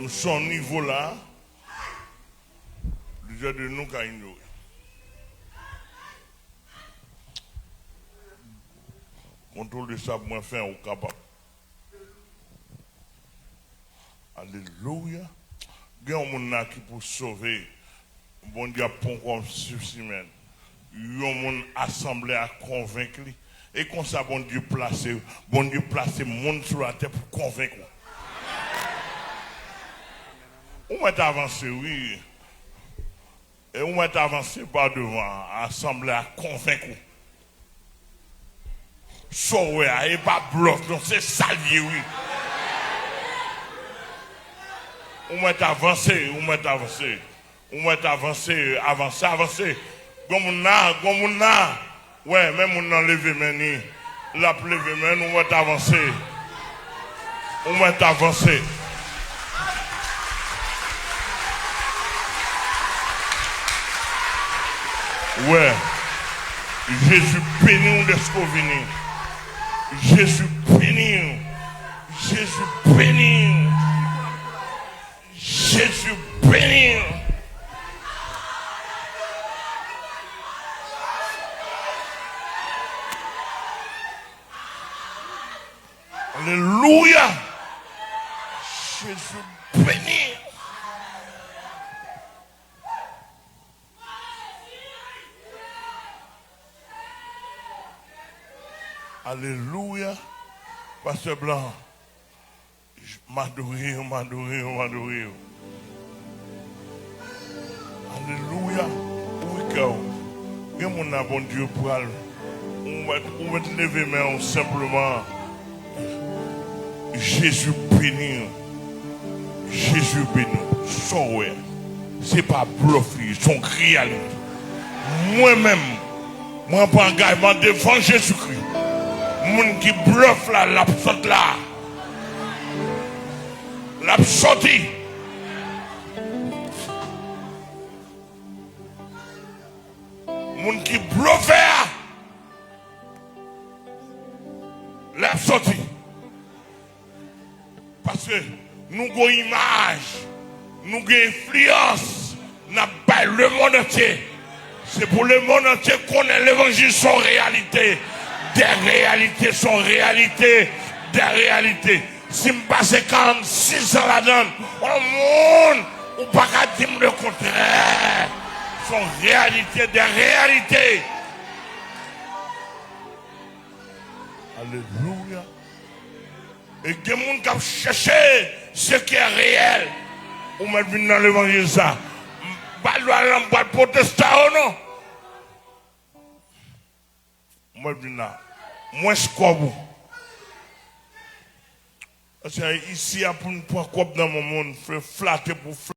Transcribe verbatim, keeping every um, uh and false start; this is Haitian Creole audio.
Son nivo la, plizyè de nou ka inyore. Kontwole sa pou mwen fè, ou kapab. Alelouya. Gen yon moun la ki pou sove. Bondye ap pran kò sou simen. Yon moun asanble a konvenk li. E konsa Bondye plase, Bondye plase moun sou latè pou konvenk ou. Ou mèt avanse, wi. E ou mèt avanse pa devan, asanble a konvenk ou. Sa w wè a, e pa blòf non, se sa l ye, wi. Ou mèt avanse, ou mèt avanse. Ou mèt avanse, avanse, avanse. Gwo moun la, gwo moun la. Wè, men moun nan leve men ni. L ap leve men, ou mèt avanse. Ou mèt avanse. Wè. Jezi beni w dèske w vini. Jezi beni w. Jezi beni w. Jezi beni w. Alelouya. Jezi beni w. Alelouya. Pastè Blan, m adore w, m adore w, m adore w. Alelouya. Ouvri kè w. Gen moun nan Bondye pral. Ou mèt, ou mèt leve men w senpleman. Jezi beni w. Jezi beni w. Sa w wè, se pa blòf li ye, se yon reyalite. Mwen menm, mwen pran angajman devan Jezikri. Moun ki blòf la, l ap sot la. L ap soti. Moun ki blofè a, l ap soti. Paske nou gon imaj, nou gen enfliyans, n ap bay lemonn antye. Se pou lemonn antye konnen levanjil se yon reyalite. Des réalités sont réalité, des réalités. Si m pase karannsis an ladan l, yon moun, ou pa ka di m lekontrè. Se yon reyalite, des réalités. Alelouya. E gen moun k ap chèche ce qui est réel. Ou mèt vin nan levanjil sa. M pa dwe al nan bwat pwotestan yo non. Ou mèt vin la. Mwens kòb ou. Paske isi a pou n pran kòb nan men moun, fè flate pou